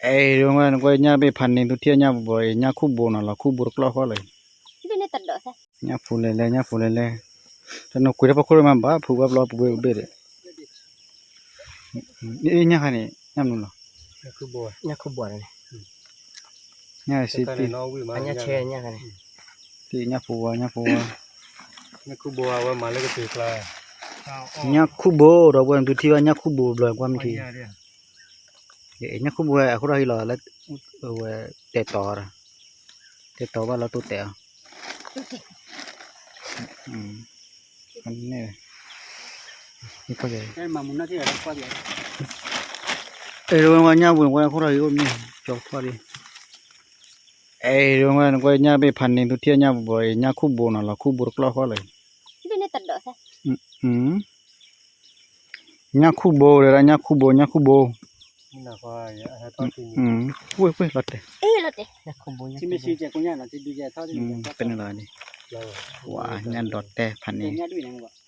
အဲၣ် နကွၢ်ညၣ်ဘ့ၣ်ဖးန့ၣ် သုထံၣ်ညၣ်ဘိဘိ ညၣ်ခိၣ်ဘိနီၤလီၤ ခိၣ်ဘိတကျီၢ်ဃီလီၤ. ညၣ်ဖူလဲၤလဲၤ ညၣ်ဖူလဲၤလဲၤ, တနီၤကွံာ်တၢ်ဖီခိၣ်မးဘၣ် ဖူဝဲဘျီပူၤဘ့ၣ်ဘ့ၣ်ဒီး, အ့ၣ် ညၣ်ခါန့ၣ် ညၣ်မနုၤလီၤ, ညၣ်ခိၣ်ဘိ, ညၣ်စ့တ့ၢ်, တ့ၢ် ညၣ်ဖိဝါ ညၣ်ဖိဝါ, ညၣ်ခိၣ်ဘိဒီးပှၤသုထံၣ်ဘၣ် ညၣ်ခိၣ်ဘိဘျီ ကွၢ်မ့ၢ်ထံ ညၣ်ခိၣ်ဘိဝဲအဃိဒီးဟံးလီၤလၢ ဝဲတဲာ်တီၤဒီး, တဲာ်တီၤဘၣ်လီၤတိၢ်တဲာ်အီၤ, အဲၣ် ဝဲညၣ်ဝံၤဝဲအဃိဒီးဟံးအိၣ်မ့ၢ် ကၠီထီၣ်ဒံး, အဲၣ် ဝဲနကွၢ်ညၣ်ဘ့ၣ်ဖးန့ၣ် သုထံၣ်ညၣ်ဘိဘိ ညၣ်ခိၣ်ဘိနီၤလီၤ ခိၣ်ဘိတကျီၢ်ဃီလီၤ, ညၣ်ခိၣ်ဘိဒီး ညၣ်ခိၣ်ဘိ ညၣ်ခိၣ်ဘိ, ကွ့ၢ်ကွ့ၢ်လီၤတဲာ်, ဖဲန့ၣ်လီၤ, ဝါ ညၣ်ဒီးတဲဖးန့ၣ်